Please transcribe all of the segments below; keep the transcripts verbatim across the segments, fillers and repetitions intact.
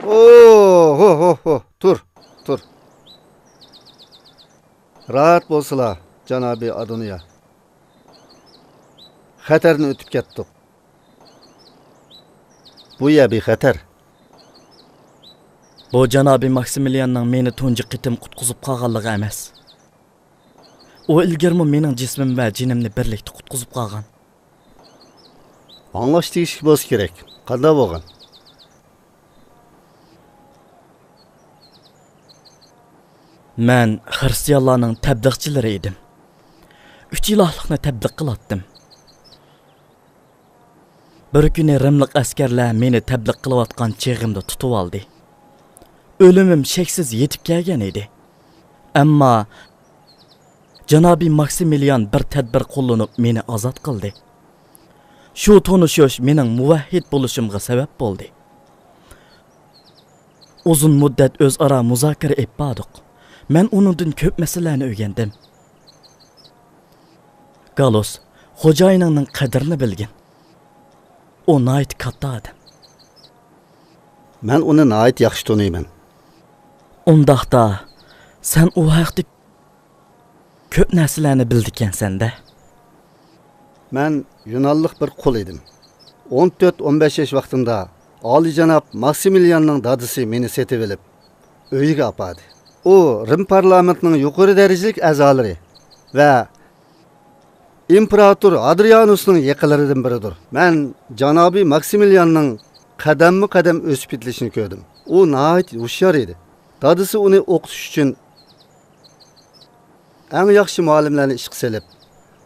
ئوھو، ھو، ھو، تۇر، تۇر. راھەت بولسىلا، جانابىي ئادونىيا. خەتەرنى ئۆتۈپ كەتتۇق. بۇ يەر بىخەتەر. بۇ جانابىي ماكسىمىلياننىڭ مېنى تۇنجى قېتىم قۇتقۇزۇپ قالغانلىقى ئەمەس. ئۇ ئىلگىرىمۇ مېنىڭ جىسمىم ۋە جېنىمنى بىرلىكتە قۇتقۇزۇپ قالغان. ئاڭلاش تېگىشلىك بولسا كېرەك. قانداق بولغان؟ مەن خىرىستىيانلارنىڭ تەبلىغچىلىرى ئىدىم. ئۈچ ئىلاھلىقنى تەبلىغ قىلاتتىم. بىر كۈنى رىملىق ئەسكەرلەر مېنى تەبلىغ قىلىۋاتقان چېغىمدا تۇتۇۋالدى. ئۆلۈمۈم شەكسىز يېتىپ كەلگەن ئىدى. ئەمما جانابىي ماكسىمىليان بىر تەدبىر قوللىنىپ مېنى ئازاد قىلدى. شۇ تونۇشۇش مېنىڭ مۇۋەھھىد بولۇشۇمغا سەۋەب بولدى. ئۇزۇن مۇددەت ئۆزئارا مۇزاكىرە ئېلىپ باردۇق. مەن ئۇنىڭدىن كۆپ مەسىلىلەرنى ئۆگەندىم. گالۇس خوجايىنىڭنىڭ قەدرىنى بىلگىن. ئۇ ناھايىتى كاتتا ئادەم. مەن ئۇنى ناھايىتى ياخشى تونۇيمەن. ئۇنداقتا، سەن ئۇ ھەقتە كۆپ نەرسىلەرنى بىلىدىكەنسەن-دە. مەن يۇنانلىق بىر قۇل ئىدىم. ئون تۆت، ئون بەش ياش ۋاقتىمدا ئالىيجاناب ماكسىمىلياننىڭ دادىسى مېنى سېتىۋېلىپ، ئۆيىگە ئاپاردى. ئۇ رىم پارلامېنتىنىڭ يۇقىرى دەرىجىلىك ئەزالىرى ۋە ئىمپېراتور ئادرىيانۇسنىڭ يېقىنلىرىدىن بىرىدۇر. مەن جانابىي ماكسىمىلياننىڭ قەدەممۇ قەدەم ئۆسۈپ يېتىلىشىنى كۆردۈم. ئۇ ناھايىتى ھوشيار ئىدى. دادىسى ئۇنى ئوقۇتۇش ئۈچۈن ئەڭ ياخشى مۇئەللىملەرنى ئىشقا سېلىپ،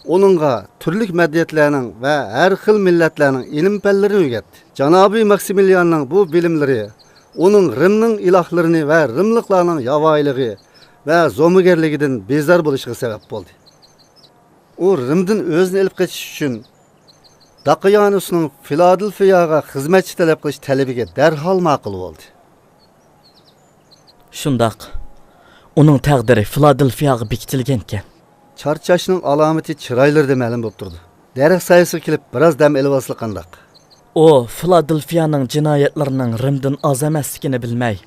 ئۇنىڭغا تۈرلۈك مەدەنىيەتلەرنىڭ ۋە ھەر خىل مىللەتلەرنىڭ ئىلىم-پەنلىرىنى ئۆگەتتى. جانابىي ماكسىمىلياننىڭ بۇ بىلىملىرى ئۇنىڭ رىمنىڭ ئىلاھلىرىنى ۋە رىملىقلارنىڭ ياۋايىلىقى ۋە زومىگەرلىكىدىن بىزار بولۇشىغا سەۋەب بولدى. ئۇ رىمدىن ئۆزىنى ئېلىپ قېچىش ئۈچۈن داقىيانۇسنىڭ فىلادېلفىياغا خىزمەتچى تەلەپ قىلىش تەلىپىگە دەرھال ماقۇل بولدى. شۇنداق. ئۇنىڭ تەقدىرى فىلادېلفىياغا بېكىتىلگەنكەن. چارچاشنىڭ ئالامىتى چىرايلىرىدا مەلۇم بولۇپ تۇرىدۇ. دەرەخ سايىسىغا كېلىپ، بىراز دەم ئېلىۋالسىلا قانداق؟ ئۇ فىلادېلفىيانىڭ جىنايەتلىرىنىڭ رىمدىن ئاز ئەمەسلىكىنى بىلمەي،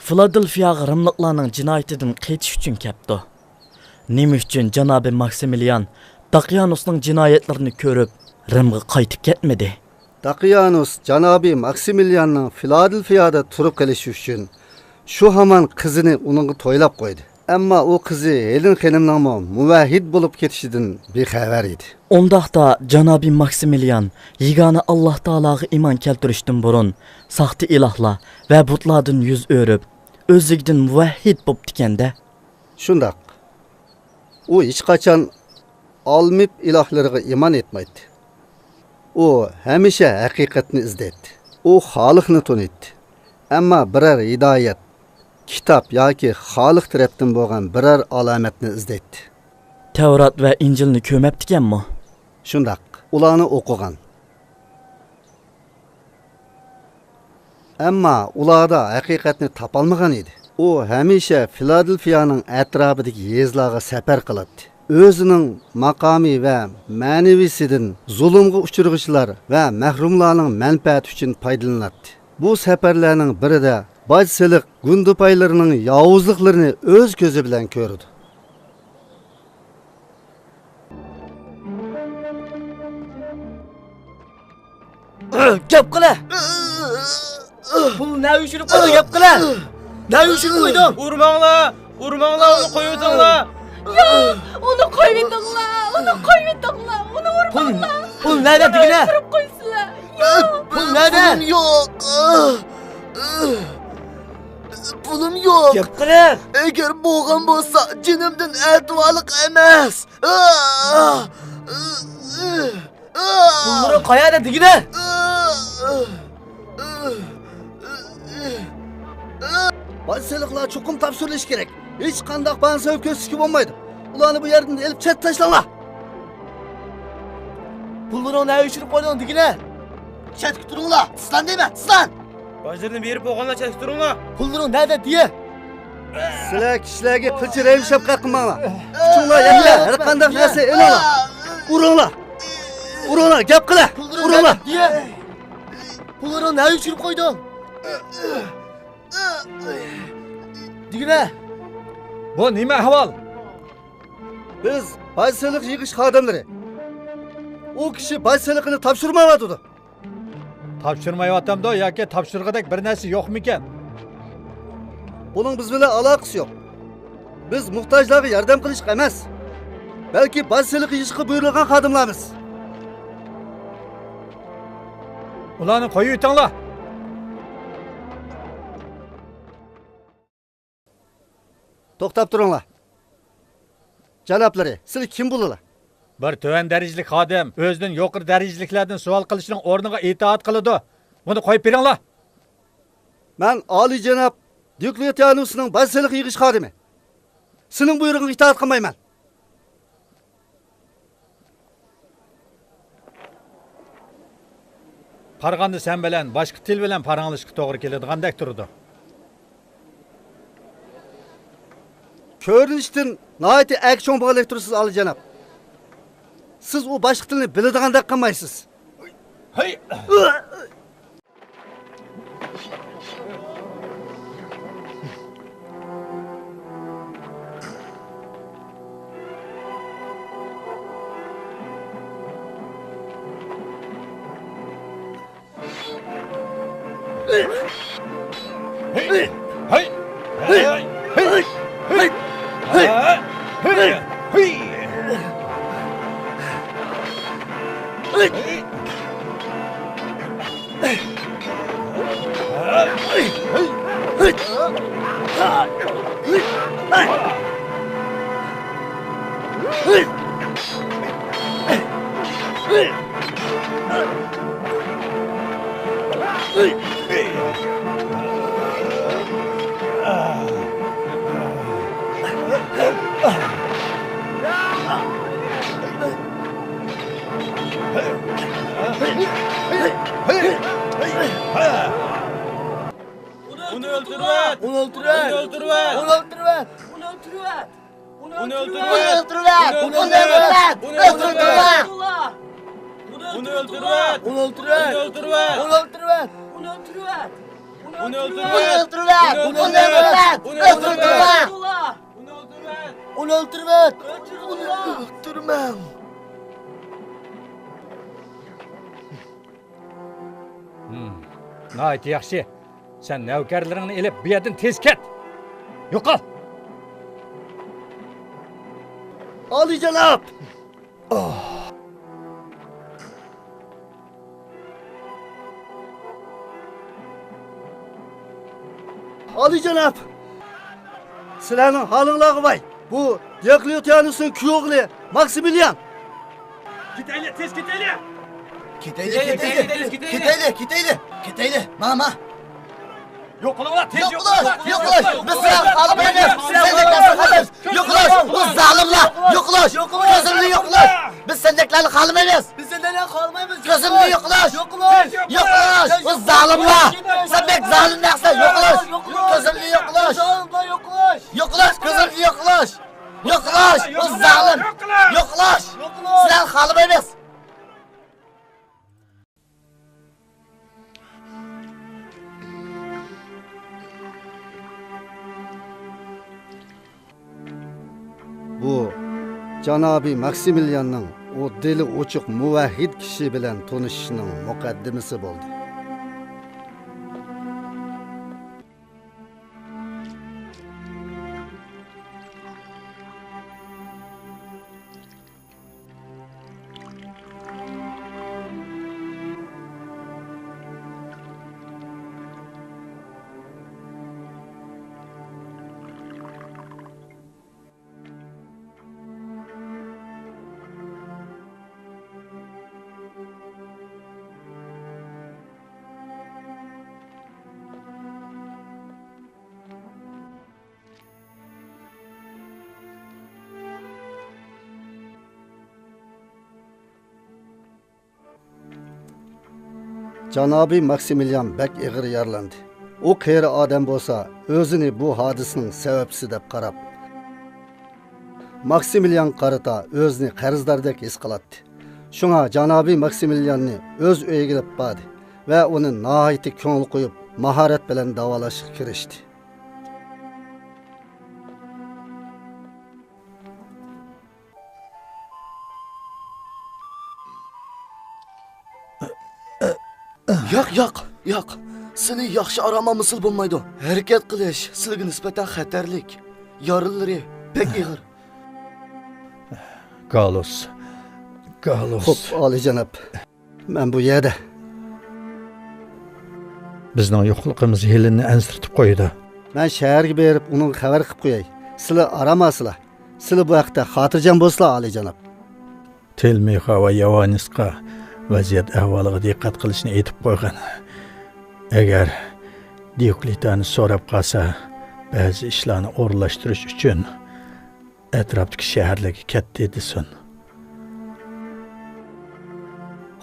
فىلادېلفىياغا رىملىقلارنىڭ جىنايىتىدىن قېچىش ئۈچۈن كەپتۇ. نېمە ئۈچۈن جانابى ماكسىمىليان داقىيانۇسنىڭ جىنايەتلىرىنى كۆرۈپ، رىمغا قايتىپ كەتمىدى؟ داقىيانۇس جانابى ماكسىمىلياننىڭ فىلادېلفىيادا تۇرۇپ قېلىشى ئۈچۈن شۇ ھامان قىزىنى ئۇنىڭغا تويلاپ قويدى. ئەمما ئۇ قىزى ھېلېن خېنىمنىڭمۇ مۇۋەھھىد بولۇپ كېتىشىدىن بىخەۋەر ئىدى. ئۇنداقتا، جانابى ماكسىمىليان يېگانە ئاللاھ تائالاغا ئىمان كەلتۈرۈشتىن بۇرۇن، ساختا ئىلاھلار ۋە بۇتلاردىن يۈز ئۆرۈپ، ئۆزلۈكىدىن مۇۋەھھىد بوپتىكەن-دە. شۇنداق. ئۇ ھېچقاچان ئالمىپ ئىلاھلىرىغا ئىمان ئېيتمايتتى. ئۇ ھەمىشە ھەقىقەتنى ئىزدەيتتى. ئۇ خالىقنى تونۇيتتى. ئەمما بىرەر ھىدايەت، كىتاب ياكى خالىق تەرەپتىن بولغان بىرەر ئالامەتنى ئىزدەيتتى. تەۋرات ۋە ئىنجىلنى كۆرمەپتىكەنمۇ؟ شۇنداق، ئۇلارنى ئوقۇغان. ئەمما ئۇلاردا ھەقىقەتنى تاپالمىغان ئىدى. ئۇ ھەمىشە فىلادېلفىيانىڭ ئەتراپىدىكى يېزىلارغا سەپەر قىلاتتى. ئۆزىنىڭ ماقامى ۋە مەنىۋىسىدىن زۇلۇمغا ئۇچرىغۇچىلار ۋە مەھرۇملارنىڭ مەنپەئەتى ئۈچۈن پايدىلىناتتى. بۇ سەپەرلەرنىڭ بىرىدە باج سېلىق گۇندىپايلىرىنىڭ ياۋۇزلۇقلىرىنى ئۆز كۆزى بىلەن كۆرىدۇ. گەپ قىلە! پۇل نەگە ئۆچۈرۈپ قويدۇڭ، گەپ قىلە! نەگە ئۆچۈرۈپ قويدۇڭ؟ ئۇرماڭلار! ئۇرماڭلار، ئۇنى قويۇۋېتىڭلار! ياق! ئۇنى قويۇۋېتىڭلار! ئۇنى قويۇۋېتىڭلار! ئۇنى پۇل، ئۇرماڭلار! پۇل نەدە دېگىنە؟ ئۆلتۈرۈپ قويسىلا! ياق! پۇل نەدە؟ پۇلۇم يوق! پۇلۇم يوق! گەپ قىلە! ئەگەر بولغان بولسا، جېنىمدىن ئەتىۋارلىق ئەمەس! پۇللىرىڭ قەيەردە دېگىنە؟ باج سېلىقلار چوقۇم تاپشۇرۇلۇشى كېرەك. ھېچقانداق باھانە سەۋەب كۆرسىتىشكە بولمايدۇ. ئۇلارنى بۇ يەردىن ئېلىپ چەتكە تاشلاڭلار. پۇللىرىڭنى نەگە ئۆچۈرۈپ قويدۇڭ دېگىنە؟ چەتكە تۇرۇڭلار! تىزلان دەيمەن، تىزلان! باجلىرىنى بېرىپ بولغانلار چەتكە تۇرۇڭلار! پۇللىرىڭ نەدە دېگىن؟ سىلەر كىشىلەرگە قىلچە رەھىم-شەپقەت قىلماڭلار. كۈچۈڭلار يەتسە، ھەر قانداق نەرسە ئېلىڭلار. ئۇرۇڭلار! ئۇرۇڭلار! گەپ قىلە! ئۇرۇڭلار! پۇللىرىڭ نەگە ئۆچۈرۈپ قويدۇڭ؟ دېگىنە! بۇ نېمە ئەھۋال؟ بىز باج سېلىق يىغىش خادىملىرى. ئۇ كىشى باج سېلىقىنى تاپشۇرمايۋاتىدۇ. تاپشۇرمايۋاتامدۇ ياكى تاپشۇرغۇدەك بىر نەرسە يوقمىكەن؟ بۇنىڭ بىز بىلەن ئالاقىسى يوق. بىز موھتاجلارغا ياردەم قىلىشقا ئەمەس، بەلكى باج سېلىقى يىغىشقا بۇيرۇلغان خادىملارمىز. ئۇلارنى قويۇۋېتىڭلار. توختاپ تۇرۇڭلار. جانابلىرى، سىلەر كىم بولىلا؟ بىر تۆۋەن دەرىجىلىك خادىم ئۆزىدىن يۇقىرى دەرىجىلىكلەردىن سوئال قىلىشنىڭ ئورنىغا ئىتائەت قىلىدۇ. بۇنى قويۇپ بېرىڭلار. مەن ئالىيجاناب دىوكلېتىيانۇسنىڭ باج سېلىق يىغىش خادىمى. سېنىڭ بۇيرۇقۇڭغا ئىتائەت قىلمايمەن. قارىغاندا سەن بىلەن باشقا تىل بىلەن پاراڭلىشىشقا توغرا كېلىدىغاندەك تۇرىدۇ. كۆرۈنۈشتىن ناھايىتى ئەگە چوڭ بولغاندەك تۇرىسىز، ئالىيجاناب. سىز ئۇ باشقا تىلنى بىلىدىغاندەك قىلمايسىز. ھەي! ئۇنى ئۆلتۈرۈۋەت! ئۇنى ئۆلتۈرۈۋەت! ئۇنى ئۆلتۈرۈۋەت! ئۇنى ئۆلتۈرۈۋەت! ئۇنى ئۆلتۈرۈۋەت! ئۇنى ئۆلتۈرۈۋەت! ئۇنى ئۆلتۈرۈۋەت! ئۇنى ئۆلتۈرۈۋەت! ئۇنى ئۆلتۈرۈۋەت! ئۇنى ئۆلتۈرۈۋەت! ئۇنى ئۆلتۈرۈۋەت! ئۇنى ئۆلتۈرۈۋەت! ئۇنى ئۆلتۈرۈۋەت! ئۇنى ئۆلتۈرۈۋەت! ئۇنى ئۆلتۈرۈۋەت! ئۇنى ئۆلتۈرمەڭ! ھىم، ناھايىتى ياخشى. سەن نەۋكەرلىرىڭنى ئېلىپ، بۇ يەردىن تېز كەت! يوقال! ئالىيجاناب! ئالىيجاناب! سىلەرنىڭ ھالىڭلارغا ۋاي! بۇ دىيوكلېتىيانۇسنىڭ كۈيئوغلى ماكسىمىليان! كېتەيلى، تېز كېتەيلى! كېتەيلى، كېتەيلى، كېتەيلى، كېتەيلى، كېتەيلى، كېتەيلى، ماڭا! يوقىلىڭلار، تېز يوقىلىش، يوقىلىش! بىز سىلەرنى خالىمايمىز! سەندەكلەرنى خالىمايمىز! يوقىلىش! بۇ زالىملار! يوقىلىش! كۆزۈمدىن يوقىلىش! بىز سەندەكلەرنى خالىمايمىز! بىز سەندەكلەرنى خالىمايمىز! كۆزۈمدىن يوقىلىش! يوقىلىش! يوقىلىش! بۇ زالىملار! سەن بەك زالىم نەرسە! يوقىلىش! كۆزۈمدىن يوقىلىش! زالىملار يوقىلىش! يوقىلىش! كۆزۈمدىن يوقىلىش! يوقىلىش! بۇ زالىم! يوقىلىش! سىلەرنى خالىمايمىز! بۇ جانابىي ماكسىمىلياننىڭ ئۇ دىلى ئوچۇق مۇۋەھھىد كىشى بىلەن تونۇشۇشىنىڭ مۇقەددىمىسى بولدى. جانابىي ماكسىمىليان بەك ئېغىر يارىلاندى. ئۇ قېرى ئادەم بولسا ئۆزىنى بۇ ھادىسىنىڭ سەۋەبچىسى دەپ قاراپ، ماكسىمىليانغا قارىتا ئۆزىنى قەرزداردەك ھېس قىلاتتى. شۇڭا جانابىي ماكسىمىلياننى ئۆز ئۆيىگە ئېلىپ باردى ۋە ئۇنى ناھايىتى كۆڭۈل قويۇپ ماھارەت بىلەن داۋالاشقا كىرىشتى. ياق، ياق، ياق. سىلى ياخشى ئارام ئالمىسىلا بولمايدۇ. ھەرىكەت قىلىش سىلىگە نىسبەتەن خەتەرلىك. يارىلىرى بەك ئېغىر. گالۇس. گالۇس. خوپ، ئالىيجاناب. مەن بۇ يەردە. بىزنىڭ يوقلۇقىمىز ھېلىننى ئەنسىرىتىپ قويىدۇ. مەن شەھەرگە بېرىپ، ئۇنىڭغا خەۋەر قىلىپ قوياي. سىلى ئارام ئالسىلا. سىلى بۇ ھەقتە خاتىرجەم بولسىلا، ئالىيجاناب. تېلمىخا ۋە ياۋانىسقا ۋەزىيەت ئەھۋالىغا دىققەت قىلىشنى ئېيتىپ قويغان. ئەگەر دىيوكلېتانى سوراپ قالسا، بەزى ئىشلارنى ئورۇنلاشتۇرۇش ئۈچۈن ئەتراپتىكى شەھەرلەرگە كەتتى دېسۇن.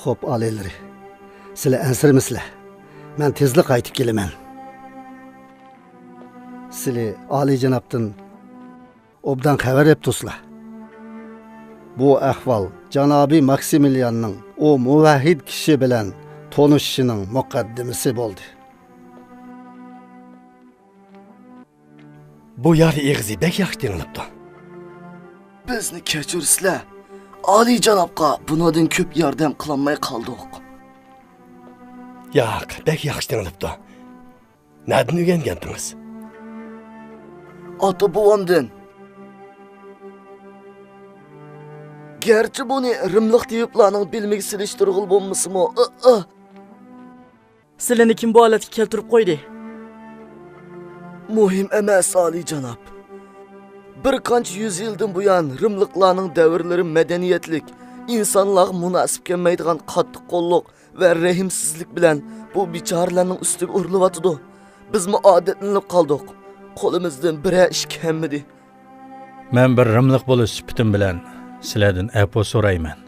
خوپ، ئالىيلىرى، سىلە ئەنسىرىمىسىلە. مەن تېزلا قايتىپ كېلىمەن. سىلى ئالىيجانابتىن ئوبدان خەۋەر ئېلىپ تۇرسىلا. بۇ ئەھۋال جانابى ماكسىمىلياننىڭ ئۇ مۇۋەھھىد كىشى بىلەن تونۇشۇشىنىڭ مۇقەددىمىسى بولدى. بۇ يار ئېغىزى بەك ياخشى تېڭىلىپتۇ. بىزنى كەچۈرسىلە، ئالىيجانابقا بۇنىڭدىن كۆپ ياردەم قىلالماي قالدۇق. ياق، بەك ياخشى تېڭىلىپتۇ. نەدىن ئۆگەنگەنتىڭىز؟ ئاتا بوۋامدىن. گەرچە بۇنى رىملىق تېۋىپلارنىڭ بىلىمىگە سېلىشتۇرغىلى بولمىسىمۇ، ئى، ئى. سىلىنى كىم بۇ ھالەتكە كەلتۈرۈپ قويدى؟ مۇھىم ئەمەس، ئالىيجاناب. بىر قانچە يۈز يىلدىن بۇيان رىملىقلارنىڭ دەۋرلىرى مەدەنىيەتلىك، ئىنسانلارغا مۇناسىپ كەلمەيدىغان قاتتىق قوللۇق ۋە رەھىمسىزلىك بىلەن بۇ بىچارىلەرنىڭ ئۈستىگە ئۇرۇلۇۋاتىدۇ. بىزمۇ ئادەتلىنىپ قالدۇق. قولىمىزدىن بىرەر ئىش كەلمىدى. مەن بىر رىملىق بولۇش سۈپىتىم بىلەن سىلەردىن ئەپۇ سورايمەن.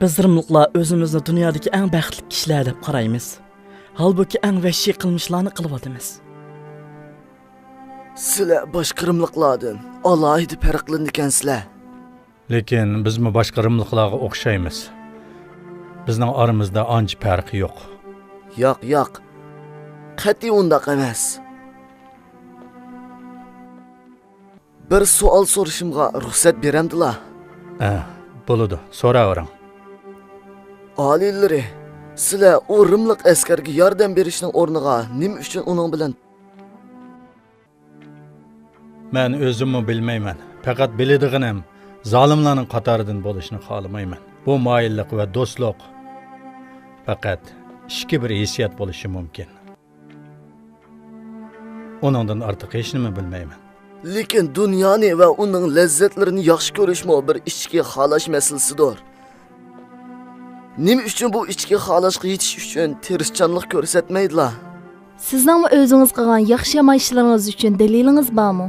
بىز رىملىقلار ئۆزىمىزنى دۇنيادىكى ئەڭ بەختلىك كىشىلەر دەپ قارايمىز. ھالبۇكى، ئەڭ ۋەھشىي قىلمىشلارنى قىلىۋاتىمىز. سىلەر باشقا رىملىقلاردىن ئالاھىدە پەرقلىنىدىكەنسىلەر. لېكىن بىزمۇ باشقا رىملىقلارغا ئوخشايمىز. بىزنىڭ ئارىمىزدا ئانچە پەرق يوق. ياق، ياق. قەتئىي ئۇنداق ئەمەس. بىر سوئال سورىشىمغا رۇخسەت بېرەمدىلا؟ ئە، بولىدۇ، سوراۋېرىڭ. ئالىيلىرى، سىلەر ئۇ رىملىق ئەسكەرگە ياردەم بېرىشنىڭ ئورنىغا نېمە ئۈچۈن ئۇنىڭ بىلەن مەن ئۆزۈممۇ بىلمەيمەن. پەقەت بىلىدىغىنىم، زالىملارنىڭ قاتارىدىن بولۇشنى خالىمايمەن. بۇ مايىللىق ۋە دوستلۇق پەقەت ئىچكى بىر ھېسسىيات بولۇشى مۇمكىن. ئۇنىڭدىن ئارتۇق ھېچنېمە بىلمەيمەن. لېكىن دۇنيانى ۋە ئۇنىڭ لەززەتلىرىنى ياخشى كۆرۈشمۇ بىر ئىچكى خالاش مەسىلىسىدۇر. نېمە ئۈچۈن بۇ ئىچكى خالاشقا يېتىش ئۈچۈن تىرىشچانلىق كۆرسەتمەيدىلا؟ سىزنىڭمۇ ئۆزىڭىز قىلغان ياخشى-يامان ئىشلىرىڭىز ئۈچۈن دەلىلىڭىز بارمۇ؟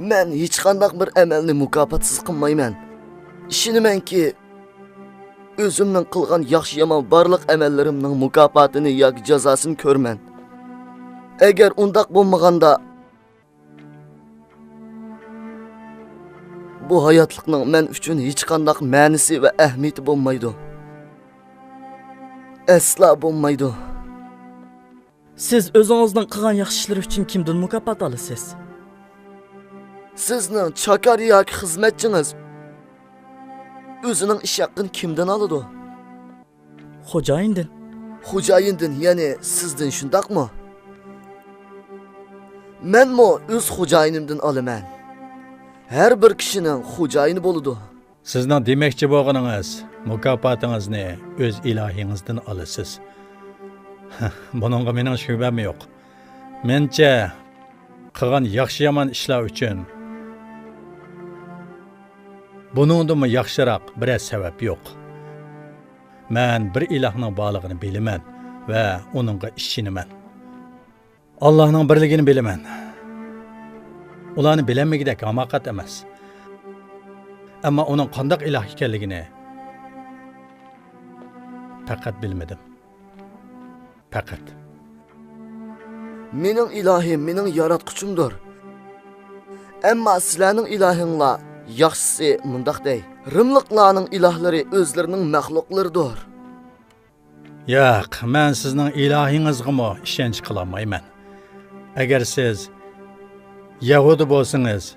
مەن ھېچقانداق بىر ئەمەلنى مۇكاپاتسىز قىلمايمەن. ئىشىنىمەنكى، ئۆزۈمنىڭ قىلغان ياخشى-يامان بارلىق ئەمەللىرىمنىڭ مۇكاپاتىنى ياكى جازاسىنى كۆرىمەن. ئەگەر ئۇنداق بولمىغاندا، بۇ ھاياتلىقنىڭ مەن ئۈچۈن ھېچقانداق مەنىسى ۋە ئەھمىيىتى بولمايدۇ. ئەسلا بولمايدۇ. سىز ئۆزىڭىزنىڭ قىلغان ياخشى ئىشلىرى ئۈچۈن كىمدىن مۇكاپات ئالىسىز؟ سىزنىڭ چاكار ياكى خىزمەتچىڭىز ئۆزىنىڭ ئىش ھەققىنى كىمدىن ئالىدۇ؟ خوجايىندىن. خوجايىندىن، يەنى سىزدىن، شۇنداقمۇ؟ مەنمۇ ئۆز خوجايىنىمدىن ئالىمەن. ھەر بىر كىشىنىڭ خوجايىنى بولىدۇ. سىزنىڭ دېمەكچى بولغىنىڭىز، مۇكاپاتىڭىزنى ئۆز ئىلاھىڭىزدىن ئالىسىز. بۇنىڭغا مېنىڭ شۈبھەم يوق. مېنىڭچە، قىلغان ياخشى-يامان ئىشلار ئۈچۈن بۇنىڭدىنمۇ ياخشىراق بىرەر سەۋەب يوق. مەن بىر ئىلاھنىڭ بارلىقىنى بىلىمەن ۋە ئۇنىڭغا ئىشىنىمەن. ئاللاھنىڭ بىرلىكىنى بىلىمەن. ئۇلارنى بىلەلمىگۈدەك ھاماقەت ئەمەس. ئەمما ئۇنىڭ قانداق ئىلاھ ئىكەنلىكىنى پەقەت بىلمىدىم. پەقەت. مېنىڭ ئىلاھىم مېنىڭ ياراتقۇچۇمدۇر. ئەمما سىلەرنىڭ ئىلاھىڭلار، ياخشىسى مۇنداق دەي، رىملىقلارنىڭ ئىلاھلىرى ئۆزلىرىنىڭ مەخلۇقلىرىدۇر. ياق، مەن سىزنىڭ ئىلاھىڭىزغىمۇ ئىشەنچ قىلالمايمەن. ئەگەر سىز يەھۇدىي بولسىڭىز،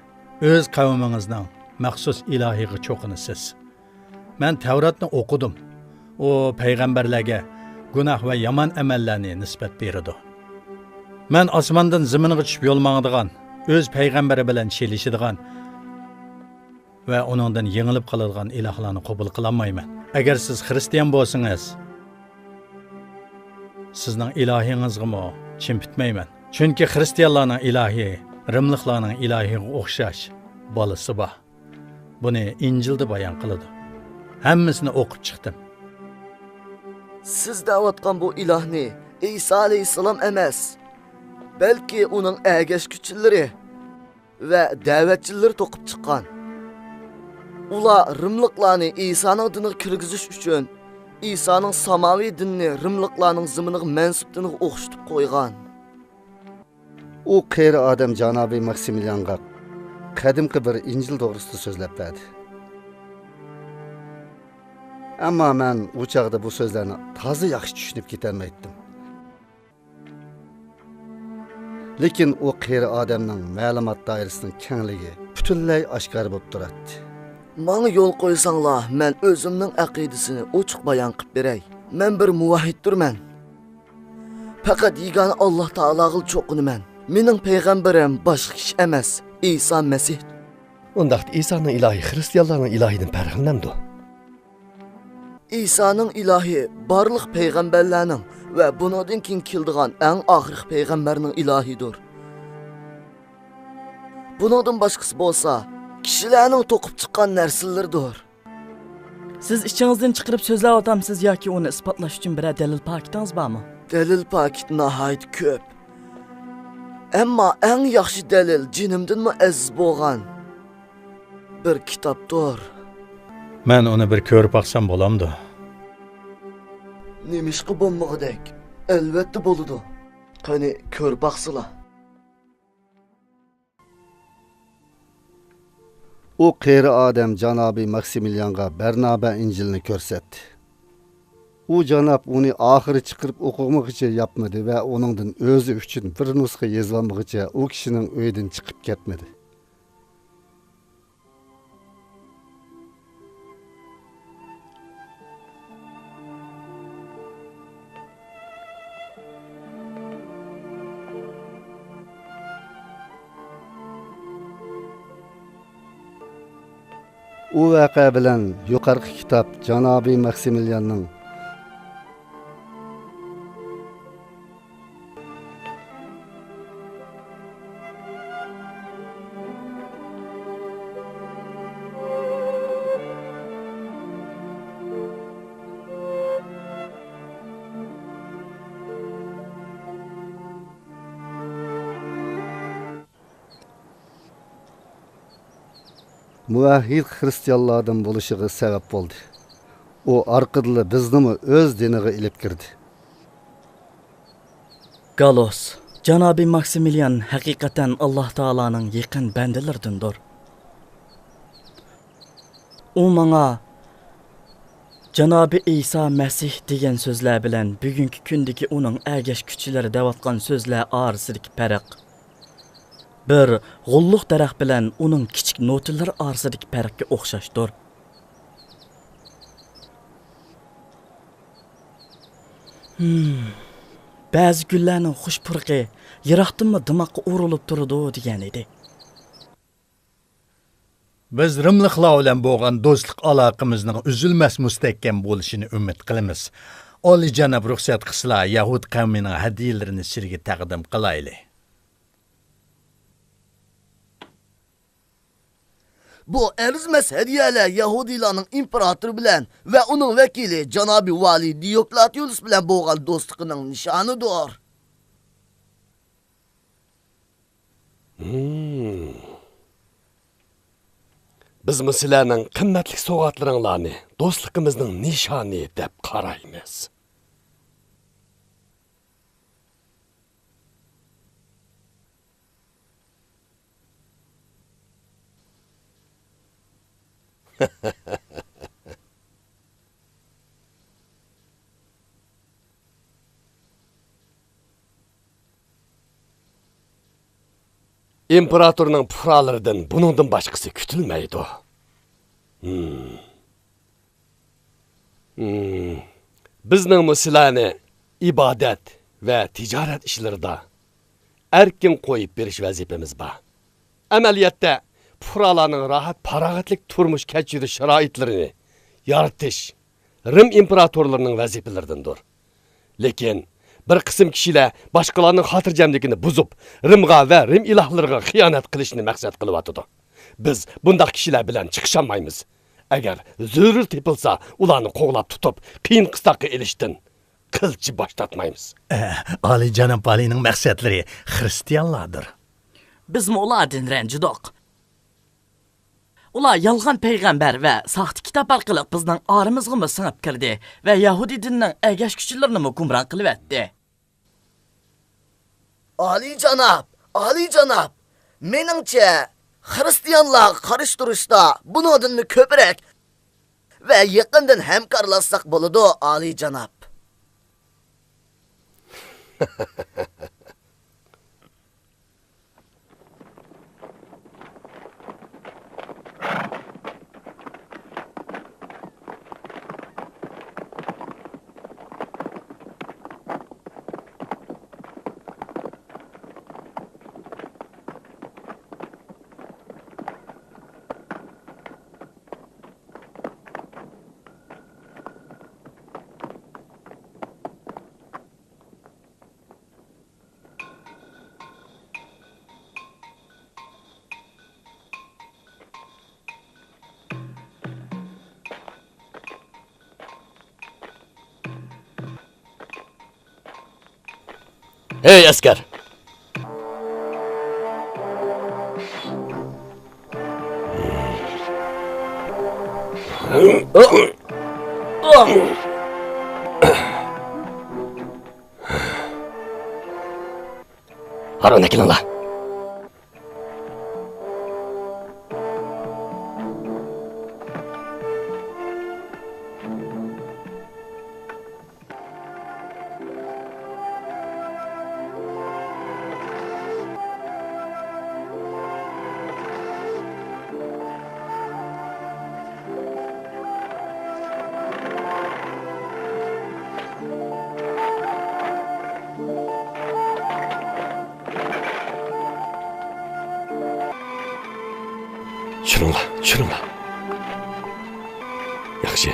ئۆز قەۋمىڭىزنىڭ مەخسۇس ئىلاھىغا چوقۇنىسىز. مەن تەۋراتنى ئوقۇدۇم. ئۇ پەيغەمبەرلەرگە گۇناھ ۋە يامان ئەمەللەرنى نىسبەت بېرىدۇ. مەن ئاسماندىن زېمىنغا چۈشۈپ يول ماڭىدىغان، ئۆز پەيغەمبىرى بىلەن چېلىشىدىغان ۋە ئۇنىڭدىن يېڭىلىپ قالىدىغان ئىلاھلارنى قوبۇل قىلالمايمەن. ئەگەر سىز خىرىستىيان بولسىڭىز، سىزنىڭ ئىلاھىڭىزغىمۇ چىم پۈتمەيمەن. چۈنكى خىرىستىيانلارنىڭ ئىلاھى رىملىقلارنىڭ ئىلاھىغا ئوخشاش بالىسى بار. بۇنى ئىنجىلدا بايان قىلىدۇ. ھەممىسىنى ئوقۇپ چىقتىم. سىز دەۋاتقان بۇ ئىلاھنى ئەيسا ئەلەيھىسسالام ئەمەس، بەلكى ئۇنىڭ ئەگەشكۈچىلىرى ۋە دەۋەتچىلىرى توقۇپ چىققان. ئۇلار رىملىقلارنى ئەيسانىڭ دىنىغا كىرگۈزۈش ئۈچۈن ئەيسانىڭ ساماۋىي دىنىنى رىملىقلارنىڭ زېمىنىغا مەنسۇپ دىنىغا ئوخشىتىپ قويغان. ئۇ قېرى ئادەم جانابىي ماكسىمىليانغا قەدىمكى بىر ئىنجىل توغرىسىدا سۆزلەپ بەردى. ئەمما مەن ئۇ چاغدا بۇ سۆزلەرنى تازا ياخشى چۈشىنىپ كېتەلمەيتتىم. لېكىن ئۇ قېرى ئادەمنىڭ مەلۇمات دائىرىسىنىڭ كەڭلىكى پۈتۈنلەي ئاشكارا بولۇپ تۇراتتى. ماڭا يول قويساڭلار، مەن ئۆزۈمنىڭ ئەقىدىسىنى ئوچۇق بايان قىلىپ بېرەي. مەن بىر مۇۋەھھىدتۇرمەن. پەقەت يېگانە ئاللا تائالاغىلا چوقۇنىمەن. مېنىڭ پەيغەمبىرىم باشقا كىشى ئەمەس، ئەيسا مەسىھ. ئۇنداقتا ئەيسانىڭ ئىلاھى خىرىستىيانلارنىڭ ئىلاھىدىن پەرقلىنەمدۇ؟ ئەيسانىڭ ئىلاھى بارلىق پەيغەمبەرلەرنىڭ ۋە بۇنىڭدىن كېيىن كېلىدىغان ئەڭ ئاخىرقى پەيغەمبەرنىڭ ئىلاھىدۇر. بۇنىڭدىن باشقىسى بولسا كىشىلەرنىڭ توقۇپ چىققان نەرسىلىرىدۇر. سىز ئىچىڭىزدىن چىقىرىپ سۆزلەۋاتامسىز ياكى ئۇنى ئىسپاتلاش ئۈچۈن بىرەر دەلىل پاكىتىڭىز بارمۇ؟ دەلىل پاكىت ناھايىتى كۆپ. ئەمما ئەڭ ياخشى دەلىل جېنىمدىنمۇ ئەزىز بولغان بىر كىتابتۇر. مەن ئۇنى بىر كۆرۈپ باقسام بولامدۇ؟ نېمىشقا بولمىغۇدەك؟ ئەلۋەتتە بولىدۇ. قېنى، كۆرۈپ باقسىلا. ئۇ قېرى ئادەم جانابى ماكسىمىليانغا بەرنابە ئىنجىلنى كۆرسەتتى. ئۇ جاناب ئۇنى ئاخىرى چىقىرىپ ئوقۇمىغىچە ياپمىدى ۋە ئۇنىڭدىن ئۆزى ئۈچۈن بىر نۇسخا يېزىۋالمىغىچە ئۇ كىشىنىڭ ئۆيىدىن چىقىپ كەتمىدى. ئۇ ۋەقە بىلەن يۇقىرىقى كىتاب جانابى ماكسىمىلياننىڭ مۇۋەھھىد خىرىستىيانلاردىن بولۇشىغا سەۋەب بولدى. ئۇ ئارقىدىنلا بىزنىمۇ ئۆز دىنىغا ئېلىپ كىردى. گالوس، جانابى ماكسىمىليان ھەقىقەتەن ئاللا تائالانىڭ يېقىن بەندىلىرىدىندۇر. ئۇ ماڭا جانابى ئەيسا مەسىھ دېگەن سۆزلەر بىلەن بۈگۈنكى كۈندىكى ئۇنىڭ ئەگەشكۈچىلىرى دەۋاتقان سۆزلەر ئارىسىدىكى پەرق، بىر غوللۇق دەرەخ بىلەن ئۇنىڭ كىچىك نوتىلىرى ئارىسىدىكى پەرقكە ئوخشاشتۇر. ھىم، بەزى گۈللەرنىڭ خۇش پۇرىقى يىراقتىنمۇ دىماققا ئۇرۇلۇپ تۇرىدۇ، دېگەن ئىدى. بىز رىملىقلار بىلەن بولغان دوستلۇق ئالاقىمىزنىڭ ئۈزۈلمەس مۇستەھكەم بولۇشىنى ئۈمىد قىلىمىز. ئالىيجاناب رۇخسەت قىلسىلا، يەھۇد قەۋمىنىڭ ھەدىيىلىرىنى سىزگە تەقدىم قىلايلى. بۇ ئەرزىمەس ھەدىيەلەر يەھۇدىيلارنىڭ ئىمپېراتورى بىلەن ۋە ئۇنىڭ ۋەكىلى جانابىي ۋالىي دىيوكلاتىيۇس بىلەن بولغان دوستلۇقىنىڭ نىشانىدۇر. ھىم. بىزمۇ سىلەرنىڭ قىممەتلىك سوۋغاتلىرىڭلارنى دوستلۇقىمىزنىڭ نىشانى دەپ قارايمىز. ئىمپېراتورنىڭ پۇقرالىرىدىن بۇنىڭدىن باشقىسى كۈتۈلمەيدۇ. ھىم. ھىم. بىزنىڭمۇ سىلەرنى ئىبادەت ۋە تىجارەت ئىشلىرىدا ئەركىن قويۇپ بېرىش ۋەزىپىمىز بار. ئەمەلىيەتتە، پۇقرالارنىڭ راھەت، پاراغەتلىك تۇرمۇش كەچۈرۈش شارائىتلىرىنى يارىتىش رىم ئىمپېراتورلىرىنىڭ ۋەزىپىلىرىدىندۇر. لېكىن بىر قىسىم كىشىلەر باشقىلارنىڭ خاتىرجەملىكىنى بۇزۇپ، رىمغا ۋە رىم ئىلاھلىرىغا خىيانەت قىلىشنى مەقسەت قىلىۋاتىدۇ. بىز بۇنداق كىشىلەر بىلەن چىقىشالمايمىز. ئەگەر زۆرۈر تېپىلسا، ئۇلارنى قوغلاپ تۇتۇپ، قىيىن قىستاققا ئېلىشتىن قىلچە باش تارتمايمىز. ئە، ئالىيجاناب ۋالىينىڭ مەقسەتلىرى خىرىستىيانلاردۇر. بىزمۇ ئۇلاردىن رەنجىدۇق. ئۇلار يالغان پەيغەمبەر ۋە ساختا كىتاب ئارقىلىق بىزنىڭ ئارىمىزغىمۇ سىڭىپ كىردى ۋە يەھۇدىي دىنىنىڭ ئەگەشكۈچىلىرىنىمۇ گۇمران قىلىۋەتتى. ئالىيجاناب، ئالىيجاناب، مېنىڭچە، خىرىستىيانلارغا قارشى تۇرۇشتا بۇنىڭدىنمۇ كۆپرەك ۋە يېقىندىن ھەمكارلاشساق بولىدۇ، ئالىيجاناب. ھەي، ئەسكەر! ھارۋىنى ئەكېلىڭلار. چۈشۈرۈڭلار، چۈشۈرۈڭلار. ياخشى.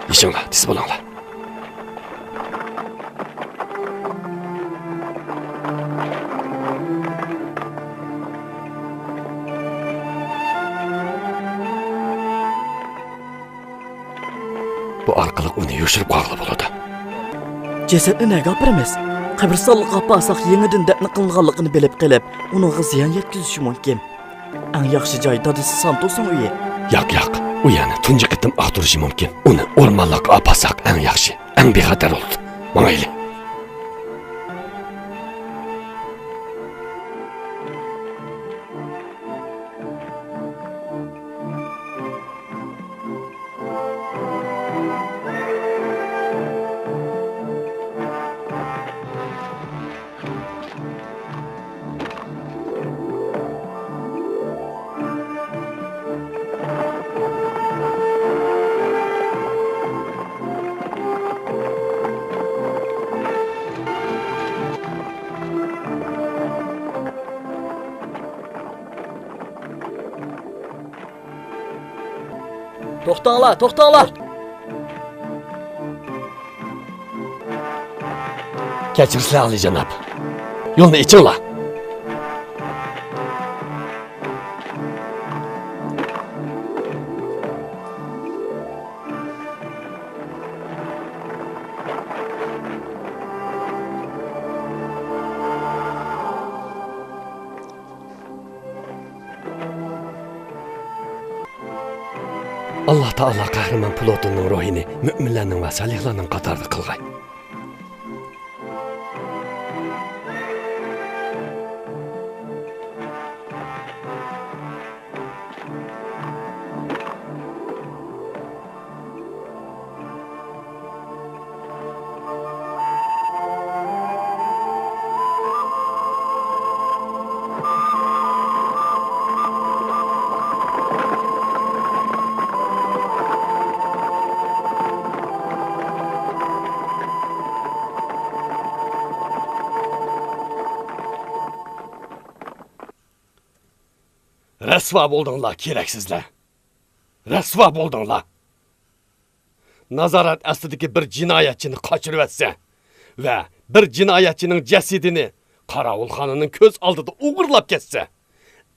يېشىڭلار، تېز بولۇڭلار. بۇ ئارقىلىق ئۇنى يوشۇرۇپ قويغىلى بولىدۇ. جەسەتنى نەگە ئاپىرىمىز؟ قەبرىستانلىققا ئاپارساق، يېڭىدىن دەپنە قىلىنغانلىقىنى بىلىپ قېلىپ، ئۇنىڭغا زىيان يەتكۈزۈشى مۇمكىن. ئەڭ ياخشى جاي دادىسى سانتوسنىڭ ئۆيى. ياق، ياق، ئۇ يەرنى تۇنجى قېتىم ئاختۇرۇشى مۇمكىن. ئۇنى ئورمانلىققا ئاپارساق ئەڭ ياخشى، ئەڭ بىخەتەر بولىدۇ. ماڭايلى. توختاڭلار، توختاڭلار! كەچۈرىسىلەر، ئالىيجاناب. يولنى ئېچىڭلار. ئاللا تائالا قەھرىمان پلوتوننىڭ روھىنى مۆمىنلەرنىڭ ۋە سالىھلارنىڭ قاتارىدا قىلغاي. رەسۋا بولدۇڭلار، كېرەكسىزلەر. رەسۋا بولدۇڭلار. نازارەت ئاستىدىكى بىر جىنايەتچىنى قاچۇرۇۋەتسە ۋە بىر جىنايەتچىنىڭ جەسىتىنى قاراۋۇلخانىنىڭ كۆز ئالدىدا ئوغرىلاپ كەتسە،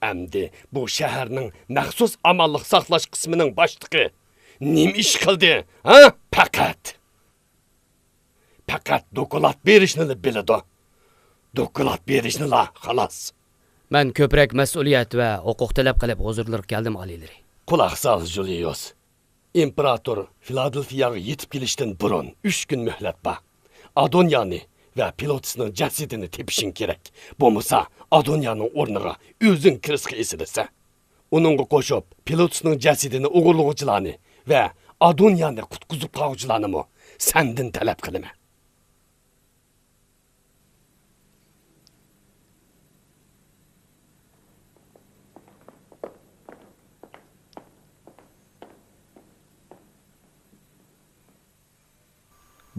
ئەمدى بۇ شەھەرنىڭ مەخسۇس ئامانلىق ساقلاش قىسمىنىڭ باشلىقى نېمە ئىش قىلدى، ھە؟ پەقەت، پەقەت دوكلات بېرىشنىلا بىلىدۇ. دوكلات بېرىشنىلا، خالاس. مەن كۆپرەك مەسئۇلىيەت ۋە ھوقۇق تەلەپ قىلىپ ھۇزۇرلىرىغا كەلدىم، ئالىيلىرى. قۇلاق سال، جۇلىيۇس. ئىمپېراتور فىلادېلفىياغا يېتىپ كېلىشتىن بۇرۇن ئۈچ كۈن مۆھلەت بار. ئادونيانى ۋە پىلوتسنىڭ جەسىتىنى تېپىشىڭ كېرەك. بولمىسا، ئادونيانىڭ ئورنىغا ئۆزۈڭ كىرىسقا ئېسىلىسەن. ئۇنىڭغا قوشۇپ، پىلوتسنىڭ جەسىتىنى ئوغرىلىغۇچىلارنى ۋە ئادونيانى قۇتقۇزۇپ قالغۇچىلارنىمۇ سەندىن تەلەپ قىلىمەن.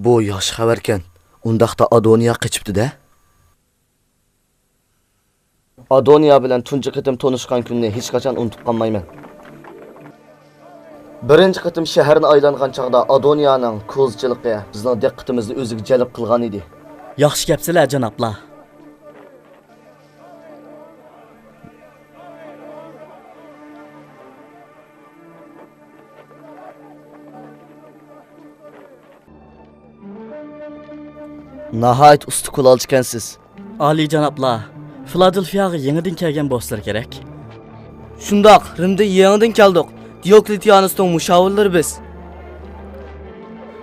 بۇ ياخشى خەۋەركەن. ئۇنداقتا ئادونىيا قېچىپتۇ-دە؟ ئادونىيا بىلەن تۇنجى قېتىم تونۇشقان كۈننى ھېچقاچان ئۇنتۇپ قالمايمەن. بىرىنچى قېتىم شەھەرنى ئايلانغان چاغدا ئادونىيانىڭ كوزىچىلىقى بىزنىڭ دىققىتىمىزنى ئۆزىگە جەلپ قىلغان ئىدى. ياخشى كەپسىلە، جانابلار. ناھايىتى ئۇستا كۇلالچىكەنسىز. ئالىيجانابلار، فىلادېلفىياغا يېڭىدىن كەلگەن بولسىلىرى كېرەك. شۇنداق، رىمدىن يېڭىدىن كەلدۇق. دىيوكلېتىئانۇستىڭ مۇشاۋىرلىرى بىز.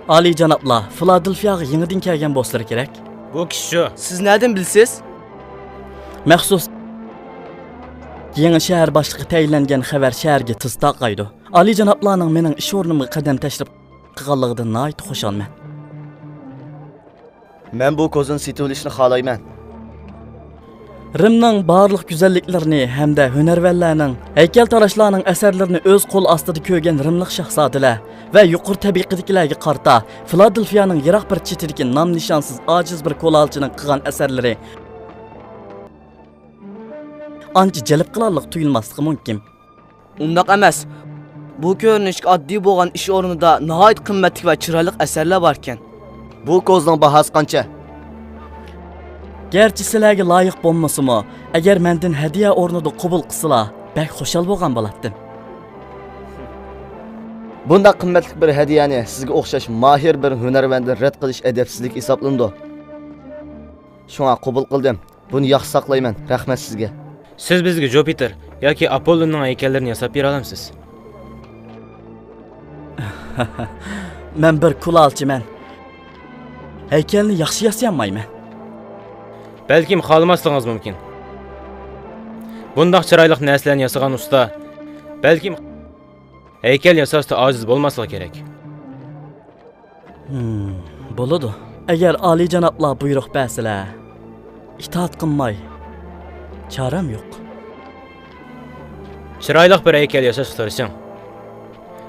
ئالىيجانابلار، فىلادېلفىياغا يېڭىدىن كەلگەن بولسىلىرى كېرەك. بۇ كىشى شۇ. سىز نەدىن بىلىسىز؟ مەخسۇس يېڭى شەھەر باشلىقى تەيىنلەنگەن خەۋەر شەھەرگە تېز تارقايدۇ. ئالىيجانابلارنىڭ مېنىڭ ئىش ئورنۇمغا قەدەم تەشرىپ قىلغانلىقىدىن ناھايىتى خۇشالمەن. مەن بۇ كوزىنى سېتىۋېلىشنى خالايمەن. رىمنىڭ بارلىق گۈزەللىكلىرىنى ھەمدە ھۈنەرۋەنلەرنىڭ، ھەيكەلتاراشلارنىڭ ئەسەرلىرىنى ئۆز قول ئاستىدا كۆرگەن رىملىق شاھزادىلەر ۋە يۇقىرى تەبىقىدىكىلەرگە قارىتا فىلادېلفىيانىڭ يىراق بىر چېتىدىكى نام-نىشانسىز ئاجىز بىر كولالچىنىڭ قىلغان ئەسەرلىرى ئانچە جەلپ قىلارلىق تۇيۇلماسلىقى مۇمكىن. ئۇنداق ئەمەس. بۇ كۆرۈنۈشكە ئاددىي بولغان ئىش ئورنىدا ناھايىتى قىممەتلىك ۋە چىرايلىق ئەسەرلەر باركەن. بۇ كوزىنىڭ باھاسى قانچە؟ گەرچە سىلەرگە لايىق بولمىسىمۇ، ئەگەر مەندىن ھەدىيە ئورنىدا قوبۇل قىلسىلا، بەك خۇشال بولغان بولاتتىم. بۇنداق قىممەتلىك بىر ھەدىيەنى سىزگە ئوخشاش ماھىر بىر ھۈنەرۋەندىن رەت قىلىش ئەدەپسىزلىك ھېسابلىنىدۇ. شۇڭا قوبۇل قىلدىم. بۇنى ياخشى ساقلايمەن. رەھمەت سىزگە. سىز بىزگە جۇپىتېر ياكى ئاپوللونىڭ ھەيكەللىرىنى ياساپ بېرەلەمسىز؟ مەن بىر كۇلالچىمەن. ھەيكەلنى ياخشى ياسىيالمايمەن. بەلكىم خالىماسلىقىڭىز مۇمكىن. بۇنداق چىرايلىق نەرسىلەرنى ياسىغان ئۇستا، بەلكىم ھەيكەل ياساشتا ئاجىز بولماسلىقى كېرەك. ھىم، بولىدۇ. ئەگەر ئالىيجانابلار بۇيرۇق بەرسىلە، ئىتائەت قىلماي چارەم يوق. چىرايلىق بىر ھەيكەل ياساشقا تىرىشىڭ.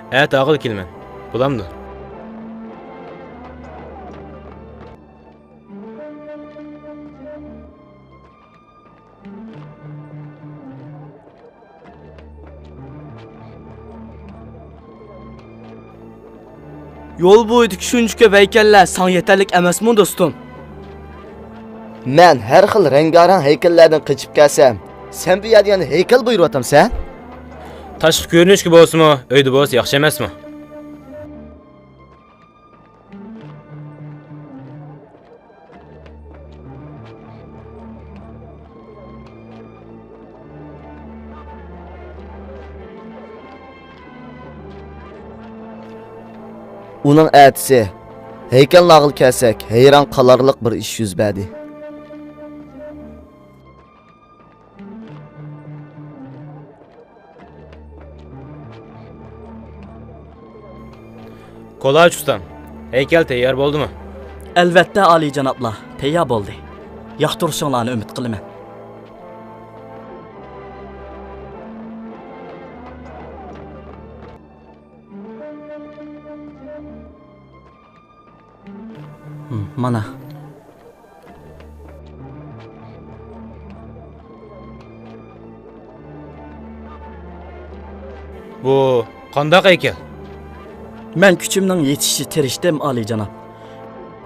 ئەتە ئاغىل كېلىمەن. بولامدۇ؟ يول بويىدىكى شۇنچە كۆپ ھەيكەللەر ساڭا يېتەرلىك ئەمەسمۇ، دوستۇم؟ مەن ھەر خىل رەڭگارەڭ ھەيكەللەردىن قېچىپ كەلسەم، سەن بۇ يەردە يەنە ھەيكەل بۇيرۇۋاتامسەن؟ تاشقى كۆرۈنۈشكە بولسىمۇ، ئۆيدە بولسا ياخشى ئەمەسمۇ؟ ئۇنىڭ ئەتىسى ھەيكەلنى ئالغىلى كەلسەك، ھەيران قالارلىق بىر ئىش يۈز بەردى. كولاچ ئۇستام، ھەيكەل تەييار بولدىمۇ؟ ئەلۋەتتە، ئالىيجانابلار، تەييار بولدى. ياقتۇرۇشۇڭلارنى ئۈمىد قىلىمەن. ھىم، مانا. بۇ قانداق ھەيكەل؟ مەن كۈچۈمنىڭ يېتىشىچە تىرىشتىم، ئالىيجاناب.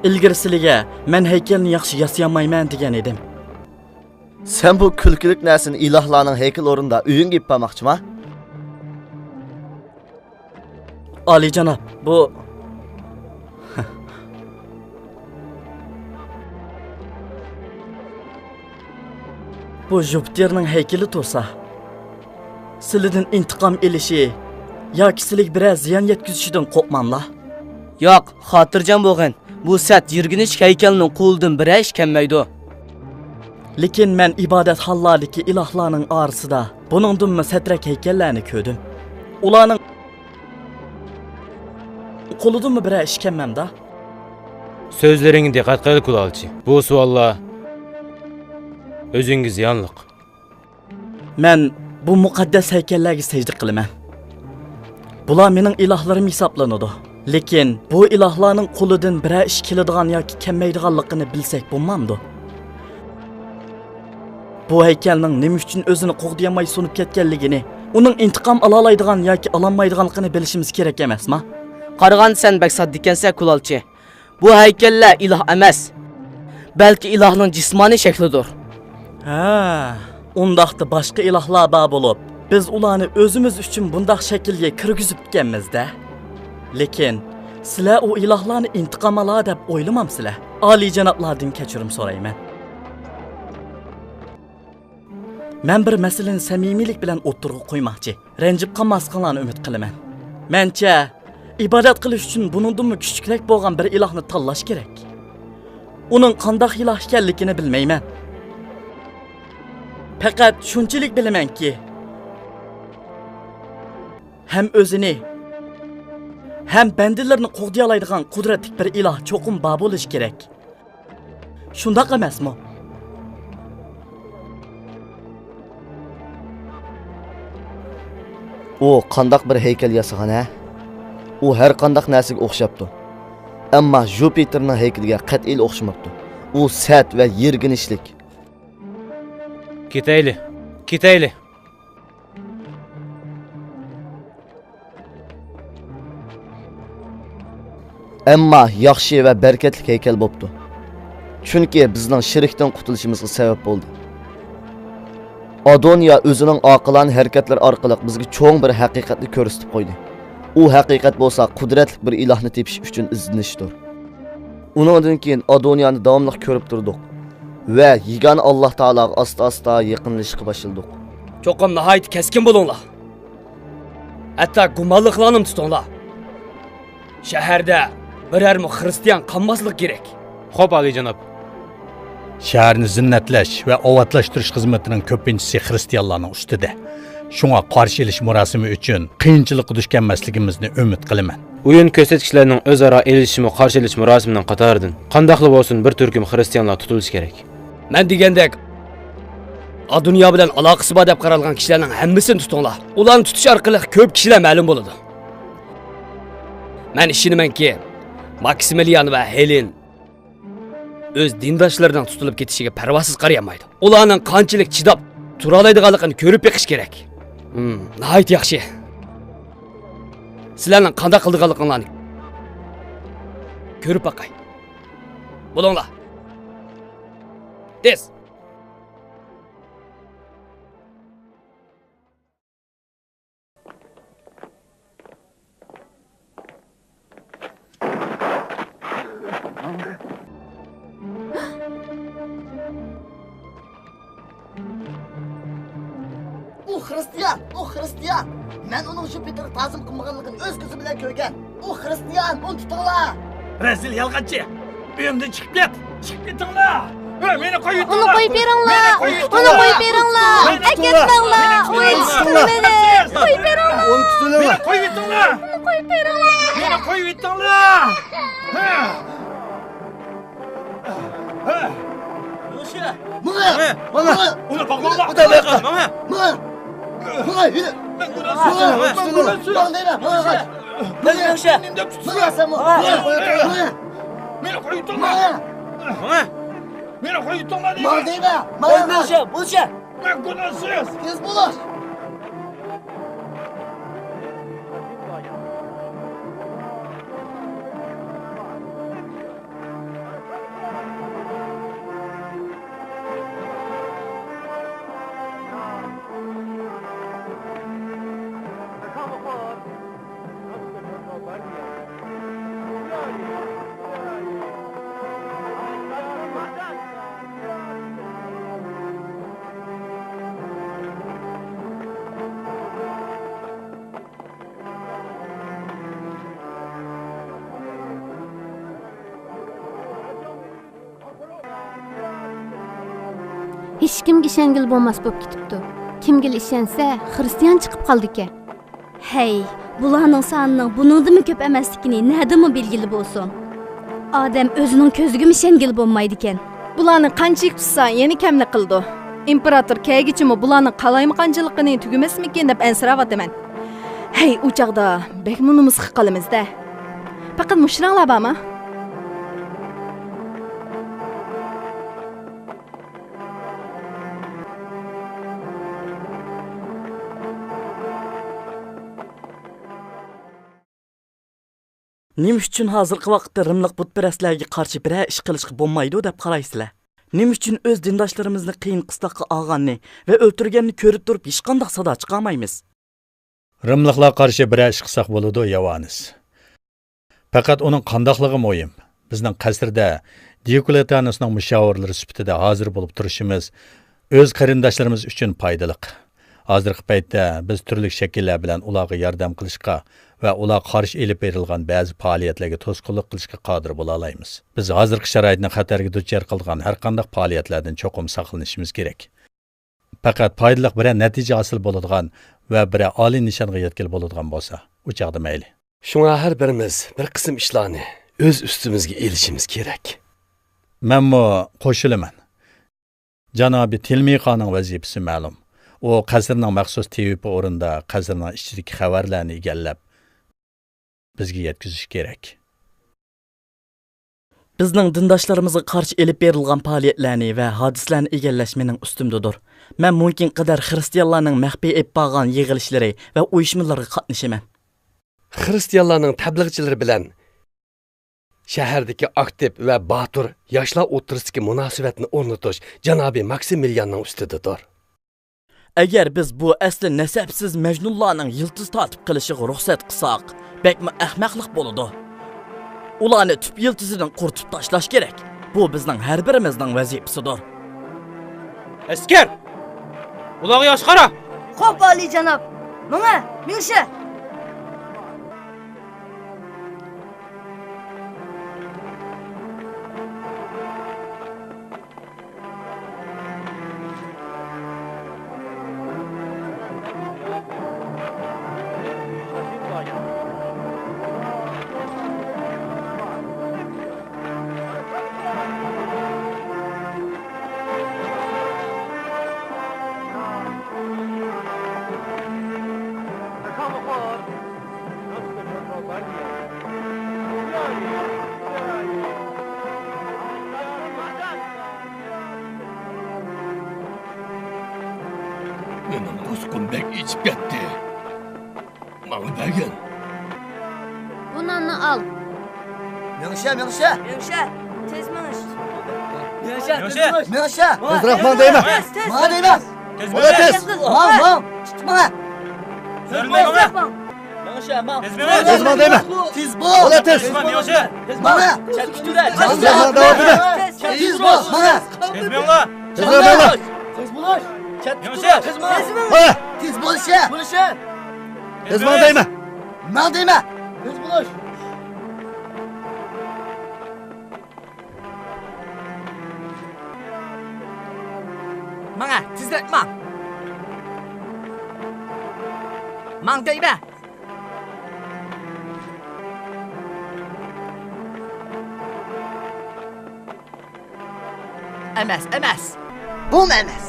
ئىلگىرى سىلىگە مەن ھەيكەلنى ياخشى ياسىيالمايمەن دېگەن ئىدىم. سەن بۇ كۈلكىلىك نەرسىنى ئىلاھلارنىڭ ھەيكىلى ئورنىدا ئۆيۈڭگە ئېلىپ بارماقچىما؟ ئالىيجاناب، بۇ، بۇ جۇپىتېرنىڭ ھەيكىلى تۇرسا، سىلىدىن ئىنتىقام ئېلىشى ياكى سىلىگە بىرەر زىيان يەتكۈزۈشىدىن قورقماملا؟ ياق، خاتىرجەم بولغىن. بۇ سەت يىرگىنچلىك ھەيكەلنىڭ قولىدىن بىرەر ئىش كەلمەيدۇ. لېكىن مەن ئىبادەتخانىلاردىكى ئىلاھلارنىڭ ئارىسىدا بۇنىڭدىنمۇ سەترەك ھەيكەللەرنى كۆردۈم. ئۇلارنىڭ قولىدىنمۇ بىرەر ئىش كەلمەمدا؟ سۆزلىرىڭگە دىققەت قىل، كۇلالچى. بۇ سوئاللار ئۆزۈڭگە زىيانلىق. مەن بۇ مۇقەددەس ھەيكەللەرگە سەجدە قىلىمەن. بۇلار مېنىڭ ئىلاھلىرىم ھېسابلىنىدۇ. لېكىن بۇ ئىلاھلارنىڭ قولىدىن بىرەر ئىش كېلىدىغان ياكى كەلمەيدىغانلىقىنى بىلسەك بولمامدۇ؟ بۇ ھەيكەلنىڭ نېمە ئۈچۈن ئۆزىنى قوغدىيالماي سۇنۇپ كەتكەنلىكىنى، ئۇنىڭ ئىنتىقام ئالالايدىغان ياكى ئالالمايدىغانلىقىنى بىلىشىمىز كېرەك ئەمەسما؟ قارىغاندا سەن بەك ساددا ئىكەنسەن، كۇلالچى. بۇ ھەيكەللەر ئىلاھ ئەمەس، بەلكى ئىلاھنىڭ جىسمانىي شەكلىدۇر. ھە، ئۇنداقتا باشقا ئىلاھلار بار بولۇپ، بىز ئۇلارنى ئۆزىمىز ئۈچۈن بۇنداق شەكىلگە كىرگۈزۈپتىكەنمىز-دە. لېكىن سىلەر ئۇ ئىلاھلارنى ئىنتىقام ئالار دەپ ئويلىمامسىلەر؟ ئالىيجانابلاردىن كەچۈرۈم سورايمەن. مەن بىر مەسىلىنى سەمىمىيلىك بىلەن ئوتتۇرىغا قويماقچى. رەنجىپ قالماسلىقىڭلارنى ئۈمىد قىلىمەن. مەنچە، ئىبادەت قىلىش ئۈچۈن بۇنىڭدىنمۇ كۈچلۈكرەك بولغان بىر ئىلاھنى تاللاش كېرەك. ئۇنىڭ قانداق ئىلاھ ئىكەنلىكىنى بىلمەيمەن. پەقەت شۇنچىلىك بىلىمەنكى، ھەم ئۆزىنى، ھەم بەندىلىرىنى قوغدىيالايدىغان قۇدرەتلىك بىر ئىلاھ چوقۇم بار بولۇشى كېرەك. شۇنداق ئەمەسمۇ؟ ئۇ قانداق بىر ھەيكەل ياسىغان، ھە؟ ئۇ ھەر قانداق نەرسىگە ئوخشاپتۇ. ئەمما جۇپىتېرنىڭ ھەيكىلىگە قەتئىيلا ئوخشىماپتۇ. ئۇ سەت ۋە يىرگىنچلىك. كېتەيلى، كېتەيلى. ئەمما ياخشى ۋە بەرىكەتلىك ھەيكەل بوپتۇ. چۈنكى بىزنىڭ شىركتىن قۇتۇلۇشىمىزغا سەۋەب بولدى. ئادونىيا ئۆزىنىڭ ئاقىلانە ھەرىكەتلىرى ئارقىلىق بىزگە چوڭ بىر ھەقىقەتنى كۆرسىتىپ قويدى. ئۇ ھەقىقەت بولسا قۇدرەتلىك بىر ئىلاھنى تېپىش ئۈچۈن ئىزدىنىشتۇر. ئۇنىڭدىن كېيىن ئادونىيانى داۋاملىق كۆرۈپ تۇردۇق ۋە يېگانە ئاللاھ تائالاغا ئاستا-ئاستا يېقىنلىشىشقا باشلىدۇق. چوقۇم ناھايىتى كەسكىن بولۇڭلار. ھەتتا گۇمانلىقلارنىمۇ تۇتۇڭلار. شەھەردە بىرەرمۇ خىرىستىيان قالماسلىقى كېرەك. خوپ، ئالىيجاناب. شەھەرنى زىننەتلەش ۋە ئاۋاتلاشتۇرۇش خىزمىتىنىڭ كۆپىنچىسى خىرىستىيانلارنىڭ ئۈستىدە. شۇڭا قارشى ئېلىش مۇراسىمى ئۈچۈن قىيىنچىلىققا دۇچ كەلمەسلىكىمىزنى ئۈمىد قىلىمەن. ئويۇن كۆرسەتكۈچىلەرنىڭ ئۆزئارا ئېلىشىشىمۇ قارشى ئېلىش مۇراسىمىنىڭ قاتارىدىن. قانداقلا بولسۇن، بىر تۈركۈم خىرىستىيانلار تۇتۇلۇشى كېرەك. مەن دېگەندەك، ئادونىيا بىلەن ئالاقىسى بار دەپ قارالغان كىشىلەرنىڭ ھەممىسىنى تۇتۇڭلار. ئۇلارنى تۇتۇش ئارقىلىق كۆپ كىشىلەر مەلۇم بولىدۇ. مەن ئىشىنىمەنكى، ماكسىمىليان ۋە ھېلېن ئۆز دىنداشلىرىنىڭ تۇتۇلۇپ كېتىشىگە پەرۋاسىز قارىيالمايدۇ. ئۇلارنىڭ قانچىلىك چىداپ تۇرالايدىغانلىقىنى كۆرۈپ بېقىش كېرەك. ھىم، ناھايىتى ياخشى. سىلەرنىڭ قانداق قىلىدىغانلىقىڭلارنى كۆرۈپ باقاي. بولۇڭلار. تېز. ئۇ خىرىستىيان، ئۇ خىرىستىيان. مەن ئۇنىڭ شۇ پېتىرگە تازىم قىلمىغانلىقىنى ئۆز كۆزۈم بىلەن كۆرگەن. ئۇ خىرىستىيان، ئۇنى تۇتۇڭلار. رەزىل يالغانچى. ئۆيۈمدىن چىقىپ كەت! چىقىپ كېتىڭلار! ھە، مېنى قويۇۋېتىڭلار! ئۇنى قويۇپ بېرىڭلار! ئۇنى قويۇپ بېرىڭلار! ئەكەتمەڭلار! ئۇنى تۇتۇۋېلىڭ! ئۇنى تۇتۇۋېلىڭ! مېنى قويۇۋېتىڭلار! ئۇنى قويۇپ بېرىڭلار! مېنى قويۇۋېتىڭلار! ھە! ھە! ماڭا! ماڭا! ئۇنى باغلاڭلار! ماڭا! ماڭا! ماڭا! ماڭا! مەن گۇناھسىز! ماڭا! ماڭا! ماڭا! ماڭا! ماڭا! ماڭا! ماڭا! ماڭا! ماڭا! ماڭا! مېنى قويۇۋېتىڭلار! ماڭا! مېنى قويۇۋېتىڭلار دەيمەن! ماڭا دەيمەن! ماڭا! بولچە! بولچە! مەن گۇناھسىز! تېز بولۇڭ! ھېچكىمگە ئىشەنگىلى بولماس بولۇپ كېتىپتۇ. كىمگىلا ئىشەنسە، خىرىستىيان چىقىپ قالىدىكەن. ھەي، بۇلارنىڭ سانىنىڭ بۇنىڭدىنمۇ كۆپ ئەمەسلىكىنى نەدىنمۇ بىلگىلى بولسۇن؟ ئادەم ئۆزىنىڭ كۆزىگىمۇ ئىشەنگىلى بولمايدىكەن. بۇلارنى قانچىلىك تۇتسا، يەنە كەملىك قىلىدۇ. ئىمپېراتور كەلگۈچىمۇ بۇلارنىڭ قالايمىقانچىلىقىنى تۈگىمەسمىكىن دەپ ئەنسىرەۋاتىمەن. ھەي، ئۇ چاغدا بەكمۇ نومۇسقا قالىمىز-دە. پەقەت مۇشۇلاڭلار بارما؟ نېمە ئۈچۈن ھازىرقى ۋاقىتتا رىملىق بۇتپەرەسلەرگە قارشى بىرەر ئىش قىلىشقا بولمايدۇ دەپ قارايسىلەر؟ نېمە ئۈچۈن ئۆز دىنداشلىرىمىزنى قىيىن قىستاققا ئالغاننى ۋە ئۆلتۈرگەننى كۆرۈپ تۇرۇپ ھېچقانداق سادا چىقارمايمىز؟ رىملىقلارغا قارشى بىرەر ئىش قىلساق بولىدۇ، ياۋانىس. پەقەت ئۇنىڭ قانداقلىقى مۇھىم. بىزنىڭ قەسىردە دىيوكلېتانۇسنىڭ مۇشاۋىرلىرى سۈپىتىدە ھازىر بولۇپ تۇرۇشىمىز ئۆز قېرىنداشلىرىمىز ئۈچۈن پايدىلىق. ھازىرقى پەيتتە بىز تۈرلۈك شەكىللەر بىلەن ئۇلارغا ياردەم قىلىشقا ۋە ئۇلارغا قارشى ئېلىپ بېرىلغان بەزى پائالىيەتلەرگە توسقۇنلۇق قىلىشقا قادىر بولالايمىز. بىز ھازىرقى شارائىتنى خەتەرگە دۇچار قىلىدىغان ھەرقانداق پائالىيەتلەردىن چوقۇم ساقلىنىشىمىز كېرەك. پەقەت پايدىلىق بىرەر نەتىجە ھاسىل بولىدىغان ۋە بىرەر ئالىي نىشانغا يەتكىلى بولىدىغان بولسا، ئۇ چاغدا مەيلى. شۇڭا ھەر بىرىمىز بىر قىسىم ئىشلارنى ئۆز ئۈستىمىزگە ئېلىشىمىز كېرەك. مەنمۇ قوشۇلىمەن. جانابى تىلمىخانىڭ ۋەزىپىسى مەلۇم. ئۇ قەسىرنىڭ مەخسۇس تىۋىپى ئورنىدا قەسىرنىڭ ئىچىدىكى خەۋەرلەرنى ئىگىلەپ، بىزگە يەتكۈزۈشى كېرەك. بىزنىڭ دىنداشلىرىمىزغا قارشى ئېلىپ بېرىلغان پائالىيەتلەرنى ۋە ھادىسىلەرنى ئىگىلەش مېنىڭ ئۈستۈمدىدۇر. مەن مۇمكىن قەدەر خىرىستىيانلارنىڭ مەخپىي ئېلىپ بارغان يىغىلىشلىرى ۋە ئۇيۇشمىلىرىغا قاتنىشىمەن. خىرىستىيانلارنىڭ تەبلىغچىلىرى بىلەن شەھەردىكى ئاكتىپ ۋە باتۇر ياشلار ئوتتۇرىسىدىكى مۇناسىۋەتنى ئورنىتىش جانابى ماكسىمىلياننىڭ ئۈستىدىدۇر. ئەگەر بىز بۇ ئەسلى نەسەبسىز مەجنۇنلارنىڭ يىلتىز تارتىپ قېلىشىغا رۇخسەت قىلساق، بەكمۇ ئەخمەقلىق بولىدۇ. ئۇلارنى تۈپ يىلتىزىدىن قۇرۇتۇپ تاشلاش كېرەك. بۇ بىزنىڭ ھەر بىرىمىزنىڭ ۋەزىپىسىدۇر. ئەسكەر! ئۇلارغا ياخشى قارا! خوپ، ئالىيجاناب! ماڭە، مېڭىشە! مېنىڭ قۇسقۇم بەك ئېچىپ كەتتى. ماڭا بەرگىن. بۇ ناننى ئال. مېڭىشە، مېڭىشە. مېڭىشە، تېز مېڭىش. مېڭىشە، مېڭىشە. تېز مېڭىش. مېڭىشە. تېزرەك ماڭ دەيمەن. تېز، تېز. ماڭا دەيمەن. تېز مېڭىش. ماڭ، ماڭ. كېتىپ ماڭە. سۆزلىمەڭ. مېڭىشە، ماڭ. تېز مېڭىش. تېز ماڭ دەيمەن. تېز بول. بولا تېز. تېز مېڭىش. ماڭا. چەتكە تۇرە. تېز ماڭ دەۋاتىمەن. تېز بول. ماڭا. تېز مېڭىڭلار. تېز مېڭىڭلار. تېز بولۇش. چەتكە تۇرە. تېز مېڭىڭ. ماڭا. تېز بولۇشى. بولۇشى. تېز ماڭ دەيمەن. ماڭ دەيمەن. تېز بولۇش. ماڭە، تېزرەك ماڭ. ماڭ دەيمەن. ئەمەس، ئەمەس. بۇمۇ ئەمەس.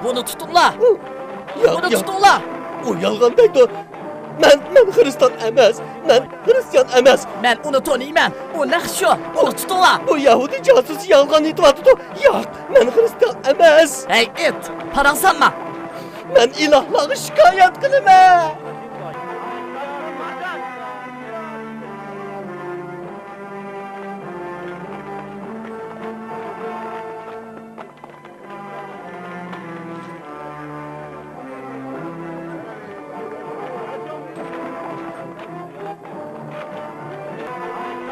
بۇنى تۇتۇڭلار! ياق، بۇنى ياق. تۇتۇڭلار! ئۇ يالغان دەيدۇ. مەن، مەن خىرىستان ئەمەس. مەن خىرىستىيان ئەمەس. مەن ئۇنى تونۇيمەن. ئۇ نەق شۇ. ئۇنى تۇتۇڭلار! بۇ يەھۇدىي جاسۇس يالغان ئېيتىۋاتىدۇ. ياق، مەن خىرىستىيان ئەمەس. ھەي، ئىت! پاراڭ سالما! مەن ئىلاھلارغا شىكايەت قىلىمەن!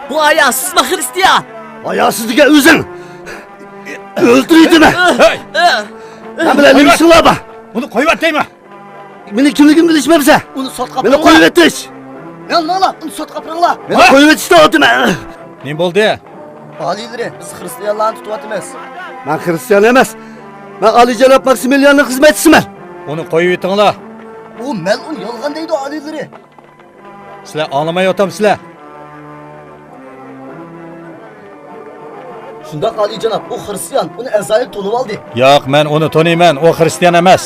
بۇ ھاياسىزمۇ خىرىستىيان؟ ھاياسىز دېگەن ئۆزۈڭ! ئۆلتۈرۈۋېتىمەن. ھەي! مەن بىلەن نېمە ئىشىڭلار بار؟ ئۇنى قويۇۋەت دەيمەن. مېنىڭ كىملىكىمنى بىلىشمەمسەن؟ ئۇنى سوتقا مېنى ئاپىرىڭلار. قويۇۋېتىش. مېنى ئاڭلاڭلار، ئۇنى سوتقا ئاپىرىڭلار. مېنى ھە؟ قويۇۋېتىش دەۋاتىمەن. نېمە بولدى؟ ئالىيلىرى، بىز خىرىستىيانلارنى تۇتۇۋاتىمىز. مەن خىرىستىيان ئەمەس. مەن ئالىيجاناب ماكسىمىلياننىڭ خىزمەتچىسىمەن. ئۇنى قويۇۋېتىڭلار. ئۇ مەلئۇن يالغان دەيدۇ، ئالىيلىرى. سىلەر ئاڭلىمايۋاتامسىلەر؟ شۇنداق، ئالىيجاناب، ئۇ خىرىستىيان، ئۇنى ئەزرائىل تونۇۋالدى. ياق، مەن ئۇنى تونۇيمەن، ئۇ خىرىستىيان ئەمەس.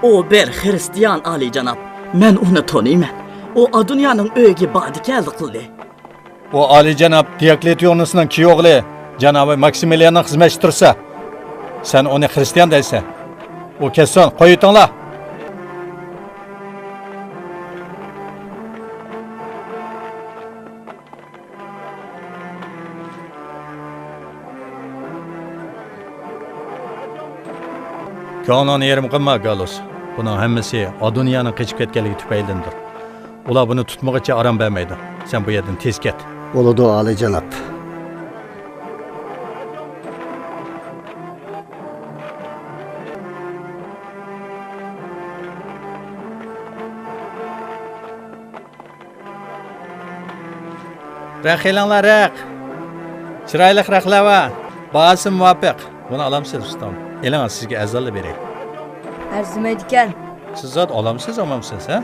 ئۇ بىر خىرىستىيان، ئالىيجاناب، مەن ئۇنى تونۇيمەن. ئۇ ئادونىيانىڭ ئۆيىگە باردى-كەلدى قىلدى. ئۇ ئالىيجاناب دىيوكلېتىئونۇسنىڭ كىيىئوغلى جانابى ماكسىمىلياننىڭ خىزمەتچىسى تۇرسا، سەن ئۇنى خىرىستىيان دەيسەن. ئۇ كەتسۇن، قويۇۋېتىڭلار. كۆڭلۈڭنى يېرىم قىلما، گالۇس. بۇنىڭ ھەممىسى ئادونىيانىڭ قېچىپ كەتكەنلىكى تۈپەيلىدىندۇر. ئۇلار بۇنى تۇتمىغۇچە ئارام بەرمەيدۇ. سەن بۇ يەردىن تېز كەت. بولىدۇ، ئالىيجاناب. رەخ ئېلىڭلار، رەخ. چىرايلىق رەخلەر بار. باھاسى مۇۋاپىق. بۇنى ئالامسىز، ئۇستام؟ ئېلىڭ، سىزگە ئەرزانلا بېرەي. ئەرزىمەيدىكەن. سىز زادى ئالامسىز، ئالمامسىز، ھە؟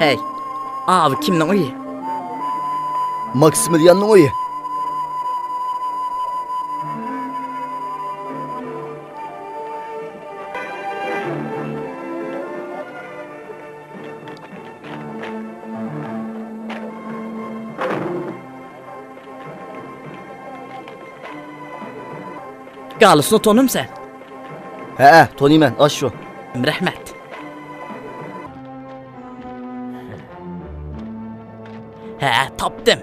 ھەي، ئاۋۇ كىمنىڭ ئۆيى؟ ماكسىمىلياننىڭ ئۆيى. گالۇسنى تونۇمسەن؟ ھەئە، تونۇيمەن، ئاشۇ. رەھمەت. ھە، تاپتىم.